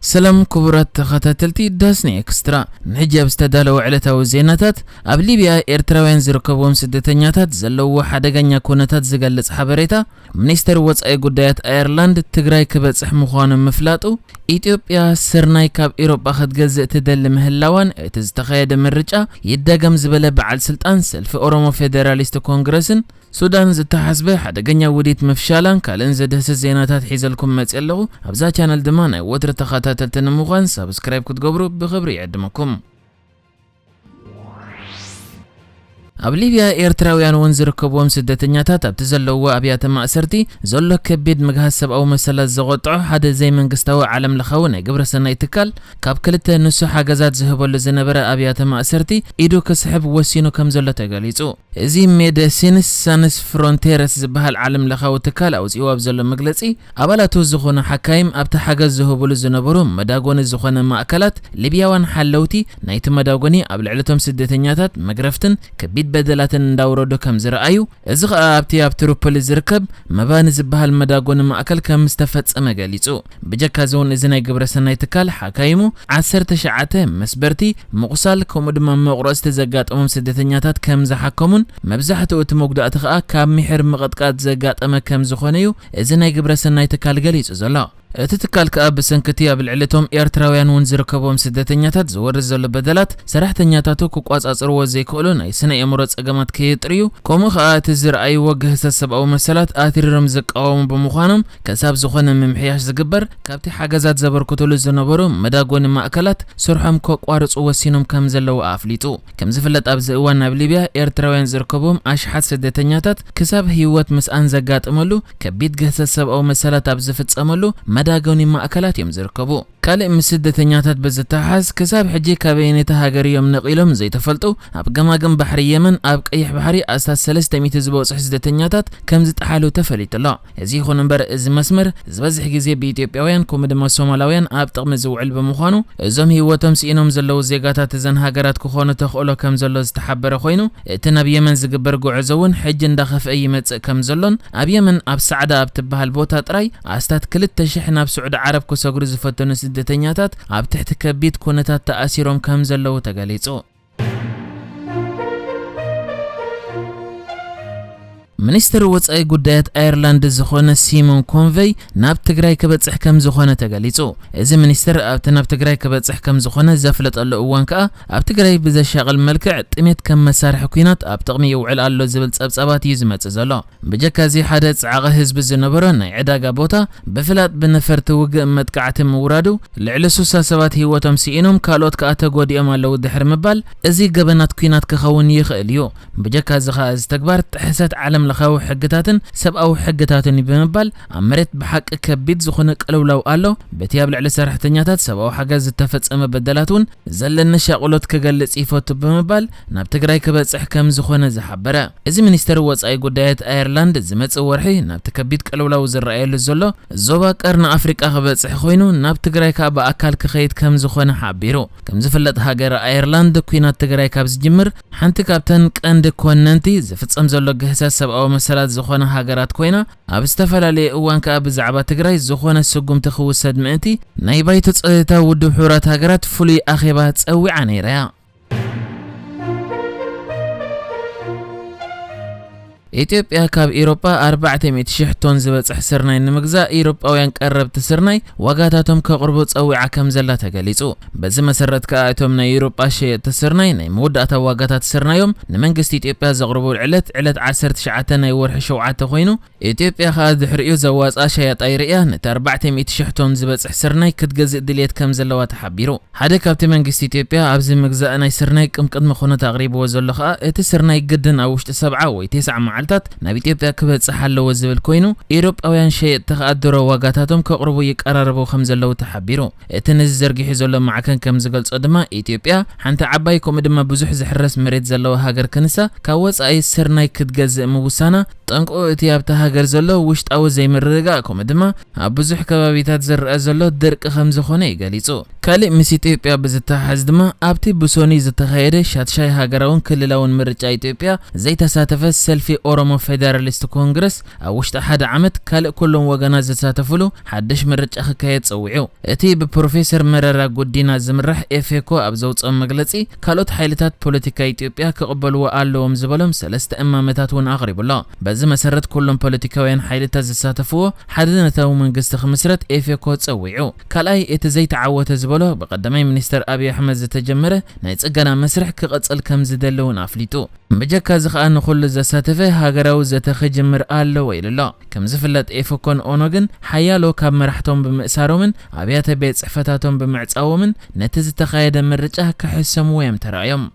ሰላም ክቡራት ተኸታተልቲ ዳስኒ ኤክስትራ፣ ንሕጂ ኣብ ዝተዳለወ ዕለታዊ ዜናታት፣ ኣብ ሊብያ ኤርትራውያን ዝርከብዎም ስደተኛታት ዘለውዎ ሓደገኛ ኩነታት ዝገልጽ ሓበሬታ፣ ሚኒስተር ወጻኢ ጉዳያት ኣየርላንድ ትግራይ ክበጽሕ ምዃኑ ምፍላጡ፣ ኢትዮጵያ ስርናይ ካብ ኤውሮጳ ክትገዝእ ትደሊ ምህላዋን እቲ ዝተኻየደ ምርጫ ይደገም ዝበለ በዓል ስልጣን ሰልፊ ኦሮሞ ፌደራሊስት ኮንግረስን ሱዳን ዝተሓስበ ሓደገኛ ውዲት ምፍሻላን ካልእን ዘድህስስ ዜናታት ሒዘልኩም መጽእ ኣለኹ። ኣብዛ ቻነል ድማ ናይ ወትሪ ተኸታተልቲ ንምዃን ሳብስክራይብ ክትገብሩ ብኽብሪ ይዕድመኩም። ኣብ ሊብያ ኤርትራውያን እውን ዝርከብዎም ስደተኛታት ኣብቲ ዘለውዎ ኣብያተ ማእሰርቲ ዘሎ ከቢድ ምግሃስ ሰብኣዊ መሰላት ዘቖጥዖ ሓደ ዘይመንግስታዊ ዓለም ለኻዊ ናይ ግብረ ሰናይ ትካል ካብ ክልተ ንሱ ሓገዛት ዝህበሉ ዝነበረ ኣብያተ ማእሰርቲ ኢዱ ክስሕብ ወሲኑ ከም ዘሎ ተገሊጹ። እዚ ሜደሲንስ ሳንስ ፍሮንቴረስ ዝበሃል ዓለም ለኻዊ ትካል ኣውጺኡ ኣብ ዘሎ መግለጺ፣ ኣባላቱ ዝኾኑ ሓካይም ኣብቲ ሓገዝ ዝህብሉ ዝነበሩ መዳጎኒ ዝኾነ ማእከላት ሊብያውያን ሓለውቲ ናይቲ መዳጎኒ ኣብ ልዕሊ እቶም ስደተኛታት መግረፍትን ከቢድ በደላትን እንዳውረዱ ከም ዝረኣዩ፣ እዚ ኸኣ ኣብቲ ኣብ ትሪፖሊ ዝርከብ መባኒ ዝበሃል መዳጎኒ ማእከል ከም ዝተፈጸመ ገሊጹ። ብጀካ እዚ እውን እዚ ናይ ግብረ ሰናይ ትካል ሓካይሙ ዓሰርተ ትሽዓተ መስበርቲ፣ ምቑሳል ከምኡ ድማ መቑረጽቲ ዘጋጠሞም ስደተኛታት ከም ዝሓከሙን መብዛሕትኡ እቲ መጉዳእቲ ከኣ ካብ ምሒር ምቕጥቃጥ ዘጋጠመ ከም ዝኾነ እዩ እዚ ናይ ግብረ ሰናይ ትካል ገሊጹ ዘሎ። እቲ ትካል ከኣ ብሰንኪ እቲ ኣብ ልዕሊ እቶም ኤርትራውያን እውን ዝርከብዎም ስደተኛታት ዝወርድ ዘሎ በደላት ሰራሕተኛታቱ ክቋጻጽርዎ ዘይክእሉ ናይ ስነ ኣእምሮ ጸገማት ከየጥርዩ፣ ከምኡ ከኣ እቲ ዝረኣይዎ ግህሰት ሰብኣዊ መሰላት ኣትሪሮም ዝቃወሙ ብምዃኖም ክሳብ ዝኾነ ምምሕያሽ ዝግበር ካብቲ ሓገዛት ዘበርክቱሉ ዝነበሩ መዳጎኒ ማእከላት ስርሖም ከቋርጹ ወሲኖም ከም ዘለዉ ኣፍሊጡ። ከም ዝፍለጥ ኣብዚ እዋን ኣብ ሊብያ ኤርትራውያን ዝርከብዎም ኣሽሓት ስደተኛታት ክሳብ ህይወት ምስኣን ዘጋጥመሉ ከቢድ ግህሰት ሰብኣዊ መሰላት ኣብ ዝፍጸመሉ መዳጎኒ ማእከላት እዮም ዝርከቡ። ካልእ ምስ ስደተኛታት ብዝተሓዝ ክሳብ ሕጂ ካበየነይቲ ሃገር እዮም ነቒሎም ዘይተፈልጡ ኣብ ገማግም ባሕሪ የመን ኣብ ቀይሕ ባሕሪ ኣስታት ሰለስተ ሚእቲ ዝበጽሑ ስደተኛታት ከም ዝጠሓሉ ተፈሊጡ ኣሎ። እዚ ይኹን እምበር እዚ መስመር ዝበዝሕ ግዜ ብኢትዮጵያውያን ከምኡ ድማ ሶማላውያን ኣብ ጥቕሚ ዝውዕል ብምዃኑ እዞም ህይወቶም ስኢኖም ዘለዉ ዜጋታት እዘን ሃገራት ክኾኑ ተኽእሎ ከም ዘሎ ዝተሓበረ ኮይኑ እቲ ናብ የመን ዝግበር ጉዕዞ እውን ሕጂ እንዳኸፍአ ይመጽእ ከም ዘሎን ኣብ የመን ኣብ ሳዕዳ ኣብ ትበሃል ቦታ ጥራይ ኣስታት ክልተ ሽሕ ናብ ስዑዲ ዓረብ ክሰግሩ ዝፈተኑ ስደተኛታት ኣብ ትሕቲ ከቢድ ኩነታት ተኣሲሮም ከም ዘለዉ ተገሊጹ። ሚኒስትር ወጻኢ ጉዳያት ኣየርላንድ ዝኾነ ሲሞን ኮንቨይ ናብ ትግራይ ክበጽሕ ከም ዝኾነ ተገሊጹ። እዚ ሚኒስትር ኣብቲ ናብ ትግራይ ክበጽሕ ከም ዝኾነ ዘፍለጠሉ እዋን ከኣ ኣብ ትግራይ ብዘሻቕል መልክዕ ጥሜት ከም መሳርሒ ኲናት ኣብ ጥቕሚ ይውዕል ኣሎ ዝብል ጸብጻባት እዩ ዝመጽእ ዘሎ። ብጀካ እዚ ሓደ ጻዕቒ ህዝቢ ዝነበሮ ናይ ዕዳጋ ቦታ ብፍላጥ ብነፈርቲ ውግእ መጥቃዕቲ ምውራዱ ልዕሊ ሱሳ ሰባት ህይወቶም ስኢኖም ካልኦት ከኣ ተጎዲኦም ኣለዉ ድሕሪ ምባል እዚ ገበናት ኲናት ክኸውን ይኽእል እዩ። ብጀካ እዚ ኸኣ እዚ ተግባር ጥሕሰት ዓለም ለኻዊ ሕግታትን ሰብኣዊ ሕግታትን እዩ ብምባል ኣብ መሬት ብሓቂ ከቢድ ዝኾነ ቅልውላው ኣሎ። በቲ ኣብ ልዕሊ ሰራሕተኛታት ሰብኣዊ ሓገዝ ዝተፈጸመ በደላት እውን ዘለኒ ሻቕሎት ክገልጽ ይፈቱ ብምባል ናብ ትግራይ ክበጽሕ ከም ዝኾነ ዝሓበረ እዚ ሚኒስተር ወጻኢ ጉዳያት ኣየርላንድ ዝመጽእ ወርሒ ናብቲ ከቢድ ቅልውላው ዝረኣየሉ ዘሎ ዞባ ቀርኒ ኣፍሪቃ ክበጽሕ ኮይኑ ናብ ትግራይ ከኣ ብኣካል ክኸይድ ከም ዝኾነ ሓቢሩ። ከም ዝፍለጥ ሃገር ኣየርላንድ ኲናት ትግራይ ካብ ዝጅምር ሓንቲ ካብተን ቀንዲ ኮነንቲ ዝፍጸም ዘሎ ግህሰት ሰብኣዊ መሰላት ዝኾነ ሃገራት ኮይና ኣብ ዝተፈላለየ እዋን ከኣ ብዛዕባ ትግራይ ዝኾነ ስጉምቲ ክውሰድ ምእንቲ ናይ ባይቶ ጸጥታ ውድብ ሕቡራት ሃገራት ፍሉይ ኣኼባ ጸዊዓ ነይራ እያ። ኢትዮጵያ ካብ ኢሮጳ ኣርባዕተ ሚእቲ ሽሕ ቶን ዝበጽሕ ስርናይ ንምግዛእ ኢሮጳውያን ቀረብቲ ስርናይ ዋጋታቶም ከቕርቡ ጸዊዓ ከም ዘላ ተገሊጹ። በዚ መሰረት ከኣ እቶም ናይ ኢሮጳ ሸየጥቲ ስርናይ ናይ መወዳእታ ዋጋታት ስርናዮም ንመንግስቲ ኢትዮጵያ ዘቕርቡ ዕለት ዕለት ዓሰርተ ትሽዓተ ናይ ወርሒ ሸውዓተ ኮይኑ ኢትዮጵያ ከኣ ድሕሪኡ ዘዋጽኣ ሸያጣይ ርእያ ነቲ ኣርባዕተ ሚእቲ ሽሕ ቶን ዝበጽሕ ስርናይ ክትገዝእ ድልየት ከም ዘለዋ ተሓቢሩ። ሓደ ካብቲ መንግስቲ ኢትዮጵያ ኣብዚ ምግዛእ ናይ ስርናይ ቅም ቅድመ ኩነት ኣቕሪብዎ ዘሎ ከኣ እቲ ስርናይ ግድን ኣብ ውሽጢ ሰብዓ ወይ ተስዓ መዓልታት ናብ ኢትዮጵያ ክበጽሕ ኣለዎ ዝብል ኮይኑ ኢሮጳውያን ሸየጥቲ ከኣ ድሮ ዋጋታቶም ከቕርቡ ይቀራረቡ ከም ዘለዉ ተሓቢሩ። እቲ ነዚ ዘርጊሑ ዘሎ ማዕከን ከም ዝገልጾ ድማ ኢትዮጵያ ሓንቲ ዓባይ ከምኡ ድማ ብዙሕ ዝሕረስ መሬት ዘለዋ ሃገር ክንሳ ካብ ወጻኢ ስርናይ ክትገዝእ ምውሳና ጠንቁ እቲ ኣብታ ሃገር ዘሎ ውሽጣዊ ዘይምርግጋእ ከምኡ ድማ ኣብ ብዙሕ ከባቢታት ዝረኣ ዘሎ ድርቂ ከም ዝኾነ እዩ ገሊጹ። ካልእ ምስ ኢትዮጵያ ብዝተሓሓዝ ድማ፣ ኣብቲ ብሶኒ ዝተኻየደ ሻድሻይ ሃገራውን ክልላውን ምርጫ ኢትዮጵያ ዘይተሳተፈ ሰልፊ ኦሮሞ ፌደራሊስት ኮንግረስ፣ ኣብ ውሽጢ ሓደ ዓመት ካልእ ኩሎም ወገናት ዝሳተፍሉ ሓድሽ ምርጫ ክካየድ ጸዊዑ። እቲ ብፕሮፌሰር መረራ ጉዲና ዝምራሕ ኤፌኮ ኣብ ዘውጽኦ መግለጺ፣ ካልኦት ሓይልታት ፖለቲካ ኢትዮጵያ ክቕበልዎ ኣለዎም ዝበሎም ሰለስተ እማመታት እውን ኣቕሪቡ ኣሎ። በዚ መሰረት፣ ኩሎም ፖለቲካውያን ሓይልታት ዝሳተፍዎ ሓድነታዊ መንግስቲ ክምስረት ኤፌኮ ጸዊዑ። ካልኣይ፣ እቲ ዘይተዓወተ ዝበሎ ብቀዳማይ ሚኒስተር ኣብይ ኣሕመድ ዝተጀመረ ናይ ጽገና መስርሕ ክቕጽል ከም ዝደሊ እውን ኣፍሊጡ። ብጀካ እዚ ከኣ ንኹሉ ዘሳተፈ ሃገራዊ ዘተ ክጅምር ኣለዎ ኢሉ ኣሎ። ከም ዝፍለጥ ኤፍኮን ኦነግን ሓያሎ ካብ መራሕቶም ብምእሳሮምን ኣብያተ ቤት ጽሕፈታቶም ብምዕጻዎምን ነቲ ዝተኻየደ ምርጫ ክሕሰምዎ እዮም ተራእዮም።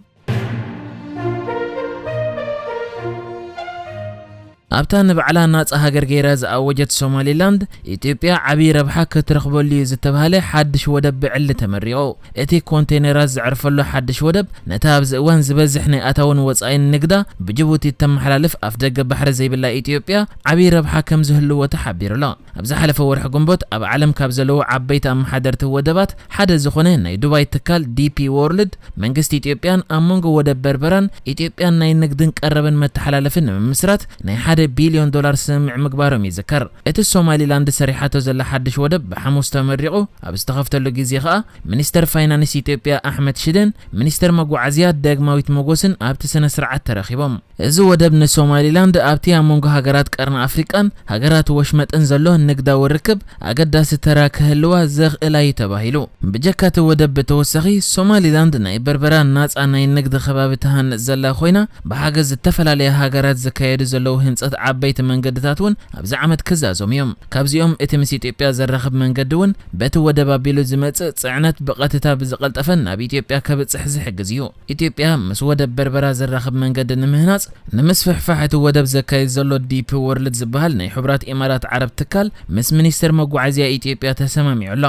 ኣብታ ንባዕላ ናጻ ሃገር ገይራ ዝኣወጀት ሶማሊላንድ፣ ኢትዮጵያ ዓብዪ ረብሓ ክትረኽበሉ እዩ ዝተባህለ ሓድሽ ወደብ ብዕሊ ተመሪቑ። እቲ ኮንቴነራት ዘዕርፈሉ ሓድሽ ወደብ፣ ነታ ኣብዚ እዋን ዝበዝሕ ናይ ኣታውን ወጻኢን ንግዳ ብጅቡቲ እተመሓላልፍ ኣፍደገ ባሕሪ ዘይብላ ኢትዮጵያ ዓብዪ ረብሓ ከም ዝህልዎ ተሓቢሩ ኣሎ። ኣብ ዝሓለፈ ወርሒ ግንቦት፣ ኣብ ዓለም ካብ ዘለዉ ዓበይቲ ኣመሓደርቲ ወደባት ሓደ ዝኾነ ናይ ዱባይ ትካል ዲፒ ዎርልድ፣ መንግስቲ ኢትዮጵያን ኣብ መንጎ ወደብ በርበራን ኢትዮጵያን ናይ ንግድን ቀረብን መተሓላለፊ ንምምስራት ናይ ሓደ ቢልዮን ዶላር ስምምዕ ምግባሮም ይዝከር። እቲ ሶማሊላንድ ሰሪሓቶ ዘላ ሓድሽ ወደብ ብሓሙስ ተመሪቑ ኣብ ዝተኸፍተሉ ግዜ ከኣ፣ ሚኒስተር ፋይናንስ ኢትዮጵያ ኣሕመድ ሽደን ሚኒስተር መጓዓዝያ ዳግማዊት ሞጎስን ኣብቲ ስነ ስርዓት ተረኺቦም። እዚ ወደብ ንሶማሊላንድ ኣብቲ ኣብ መንጎ ሃገራት ቀርኒ ኣፍሪቃን ሃገራት ወሽመጥን ዘሎ ንግዳዊ ርክብ ኣገዳሲ ተራ ክህልዋ ዘኽእላ እዩ ተባሂሉ። ብጀካ እቲ ወደብ ብተወሳኺ፣ ሶማሊላንድ ናይ በርበራ ናጻ ናይ ንግዲ ከባቢ ትሃንጽ ዘላ ኮይና፣ ብሓገዝ ዝተፈላለያ ሃገራት ዝካየዱ ዘለዉ ህንጸት ዓበይቲ መንገድታት እውን ኣብዚ ዓመት ክዛዞም እዮም። ካብዚኦም እቲ ምስ ኢትዮጵያ ዘራኽብ መንገዲ እውን በቲ ወደብ ኣቢሉ ዝመጽእ ጽዕነት ብቐጥታ ብዝቐልጠፈን ናብ ኢትዮጵያ ከብጽሕ ዝሕግዝ እዩ። ኢትዮጵያ ምስ ወደብ በርበራ ዘራኽብ መንገዲ ንምህናጽ፣ ንምስፍሕፋሕ እቲ ወደብ ዘካይድ ዘሎ ዲፒ ዎርልድ ዝበሃል ናይ ሕቡራት ኢማራት ዓረብ ትካል ምስ ሚኒስተር መጓዓዝያ ኢትዮጵያ ተሰማሚዑ ኣሎ።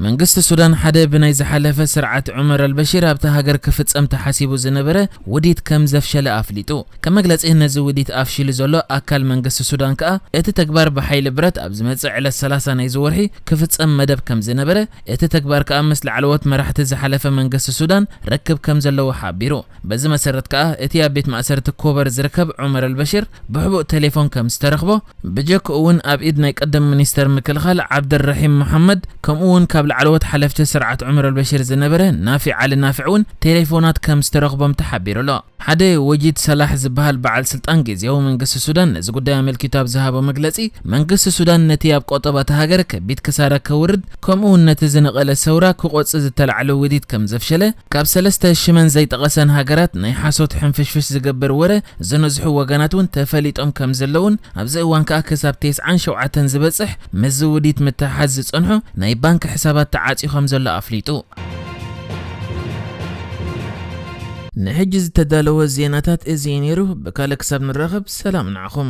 መንግስቲ ሱዳን ሓደ ብናይ ዝሓለፈ ስርዓት ዑመር ኣልበሺር ኣብታ ሃገር ክፍጸም ተሓሲቡ ዝነበረ ውዲት ከም ዘፍሸለ ኣፍሊጡ። ከም መግለጺ፣ ነዚ ውዲት ኣፍሺሉ ዘሎ ኣካል መንግስቲ ሱዳን ከኣ፣ እቲ ተግባር ብሓይሊ ብረት ኣብ ዝመጽእ ዕለት ሰላሳ ናይዚ ወርሒ ክፍጸም መደብ ከም ዝነበረ፣ እቲ ተግባር ከኣ ምስ ላዕለዎት መራሕቲ ዝሓለፈ መንግስቲ ሱዳን ርክብ ከም ዘለዎ ሓቢሩ። በዚ መሰረት ከኣ፣ እቲ ኣብ ቤት ማእሰርቲ ኮበር ዝርከብ ዑመር ኣልበሽር ብሕቡእ ቴሌፎን ከም ዝተረኽቦ፣ ብጀክኡ እውን ኣብ ኢድ ናይ ቀደም ሚኒስተር ምክልኻል ዓብደልረሒም መሓመድ፣ ከምኡ እውን ካብ ላዕለዎት ሓለፍቲ ስርዓት ዑመር ኣልበሽር ዝነበረ ናፊዕ ዓሊ ናፊዕ እውን ቴሌፎናት ከም ዝተረኽቦም ተሓቢሩ ኣሎ። ሓደ ወጂድ ሰላሕ ዝበሃል በዓል ስልጣን ግዝያዊ መንግስቲ ሱዳን ነዚ ጉዳይ ኣመልኪቱ ኣብ ዝሃቦ መግለጺ፣ መንግስቲ ሱዳን ነቲ ኣብ ቆጠባ እታ ሃገር ከቢድ ክሳራ ከውርድ፣ ከምኡ እውን ነቲ ዝነቐለ ሰውራ ክቆጽ ዝተላዕለ ውዲት ከም ዘፍሸለ፣ ካብ ሰለስተ ሽመን ዘይጠቐሰን ሃገራት ናይ ሓሶት ሕንፍሽፍሽ ዝገብር ወረ ዝነዝሑ ወገናት እውን ተፈሊጦም ከም ዘለውን፣ ኣብዚ እዋን ከኣ ክሳብ ተስዓን ሸውዓተን ዝበጽሕ ምስዚ ውዲት ምትሕሓዝ ዝጸንሑ ናይ ባንክ ሕሳባት ተዓጽዩ ከም ዘሎ ኣፍሊጡ። ንሕጂ ዝተዳለወ ዜናታት እዚ እዩ ነይሩ። ብካልእ ክሳብ ንራኸብ፣ ሰላም ንዓኹም።